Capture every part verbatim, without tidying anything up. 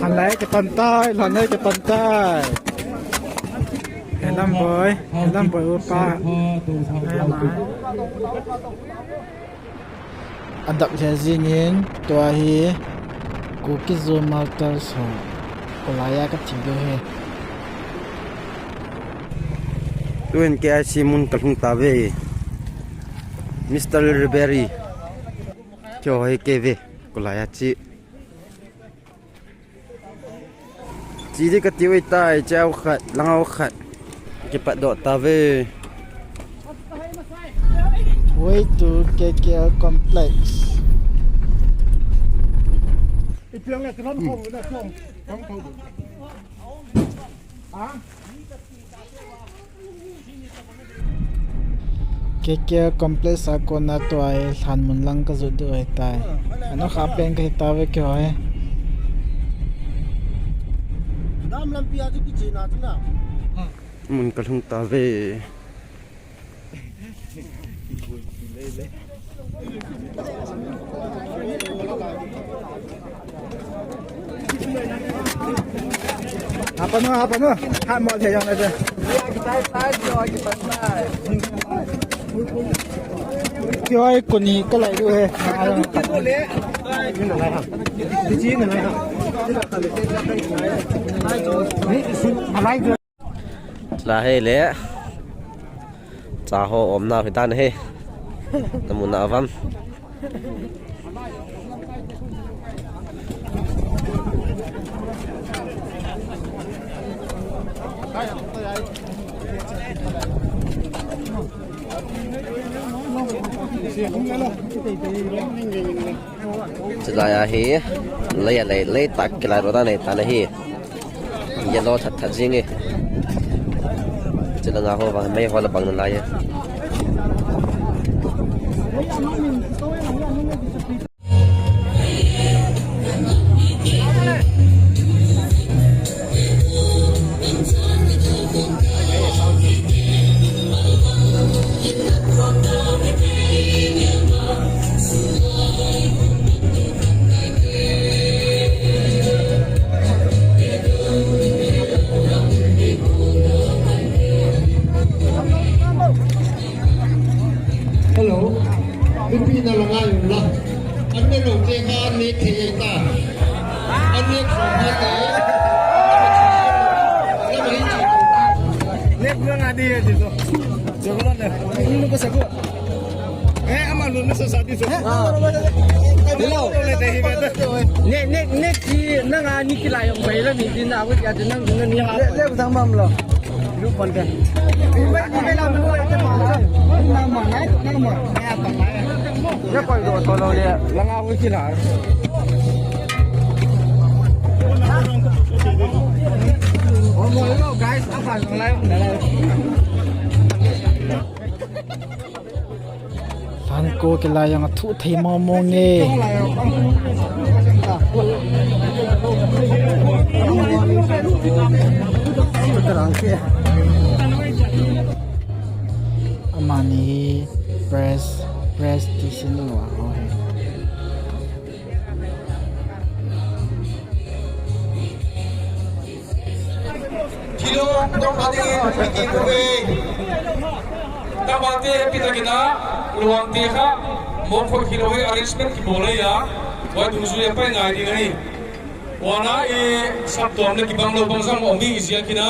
Lhan lai kipan tai, lhan lai kipan tai. Helam boi, helam boi upa. Ai ma. Adap lheh jingin tua hi Kuki Zo Martyrs ho kolaiya kati diu ahi. Tuin K I C mun kalhung tauve. Mister Ribery. Keiho hi keive kolaiya chi. Chi di kati uve tai, chau khat, langau khat. Kipatdoh tauve. Way to K K L complex. K K L complex a kona tua hi lhan mun lang kajot diu ahitai. Anokha pen kahi tauve keiho hi. Dam lampi a chu kichena chu na. Mun kalhung tauve. Hapanu, hapanu. Hamo thei jong le. Keiho hi koni kalai diu ahi. Alai diu. Chulai hi le. Cha ho umna hi dan hi. Namu na avam. Chulai a hi. Lei a lei, lei tah kilai ro dan ahi tan ahi. Yellow that that jing e. Chulanga ho vang mei ho la bang nalai e. Hello. Ipi na langa yun la. Ane lo te ha ne ke ye ta. Ane ko ha te. Lep nga di ye di to. Jogo na. Ni ko sa ko. Eh, ama lo na sa sa di so. Hello. Ne, ne, ne ki na nga ni ki la yong bai la ni di na ko ya di na ni ha. Lep sang mam lo. Lhan ko kilai jong athu thei mong mong e. Amani press, press ti sin lo a ho he. Thilong dong khat in kiti uve. Tama te happy takin a, luang te kha, mong khoi thilong hi arrangement kibol e a, vai dungzui a pai ngai ding ahi. Vana i saptuam le kibang lou bang jong um hi ijeh a kina,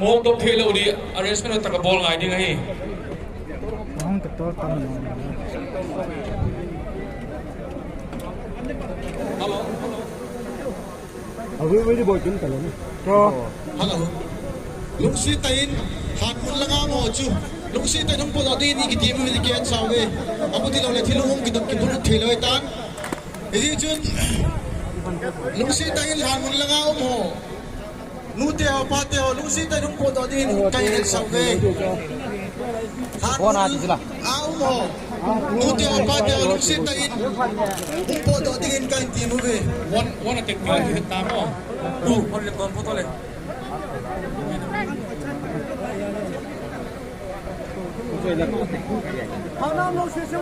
mong dong thei lou di arrangement taka bol ngai ding ahi. Hong ka tol tam lo. Hello. Hello. Lungset tah in, lhan mun langa um ho chu. Lungset tah in hung potdoh ding in i kitem uve ti kihet sa uve. Amu tilou le thil hung kidong kibol thei lou ahitan. Hijeh chun, lungset tah in lhan mun langa um ho. Nute ho, pate ho, lungset tah in hung potdoh ding in kahin hetsah uve. Lhan mun a um ho. Nute ho, pate ho, lungset tah in hung potdoh ding in kahin tem uve. One, one attack, one hit tam ho. Two.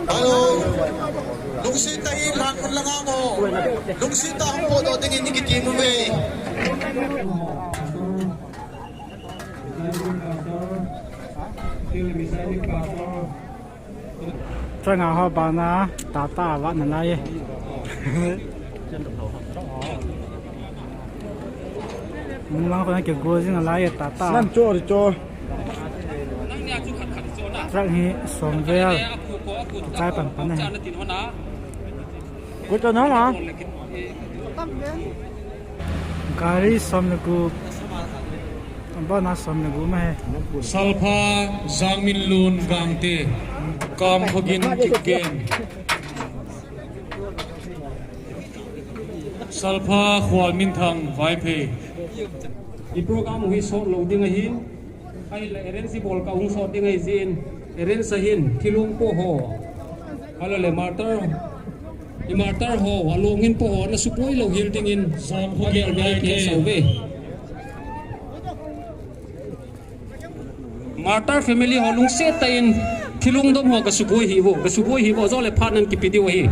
Hello. Lungset tah in lhan khun lang a mo. Lungset tah in po to dingin ni kiti mu ve. Changa ho bana tata va na lai. Nung lang ko na ke go jing lai tata. Nan cho ri cho. Truck hi som vel. Chai pan pan na. Ko cho na ma. Gari som le gup. Bana som le gup ma he. Salpha Jangminlun Gangte. Kamkhogin Kipgen. Salpha Khualminthang Vaiphei. I program hi sot lou ding ahin. Ahile arrange bol ka hung sot ding ahi jin. Arrange ahin thilung po ho. Ahile martyr. I martyr ho, along hin po ho, na suboi lou hel dingin. Som ho gel gel ke sau ve. Martyr family ho lungset tah in thilung dom ho ka suboi hi vo, ka suboi hi vo, jo le phat nan kipe diu ahi.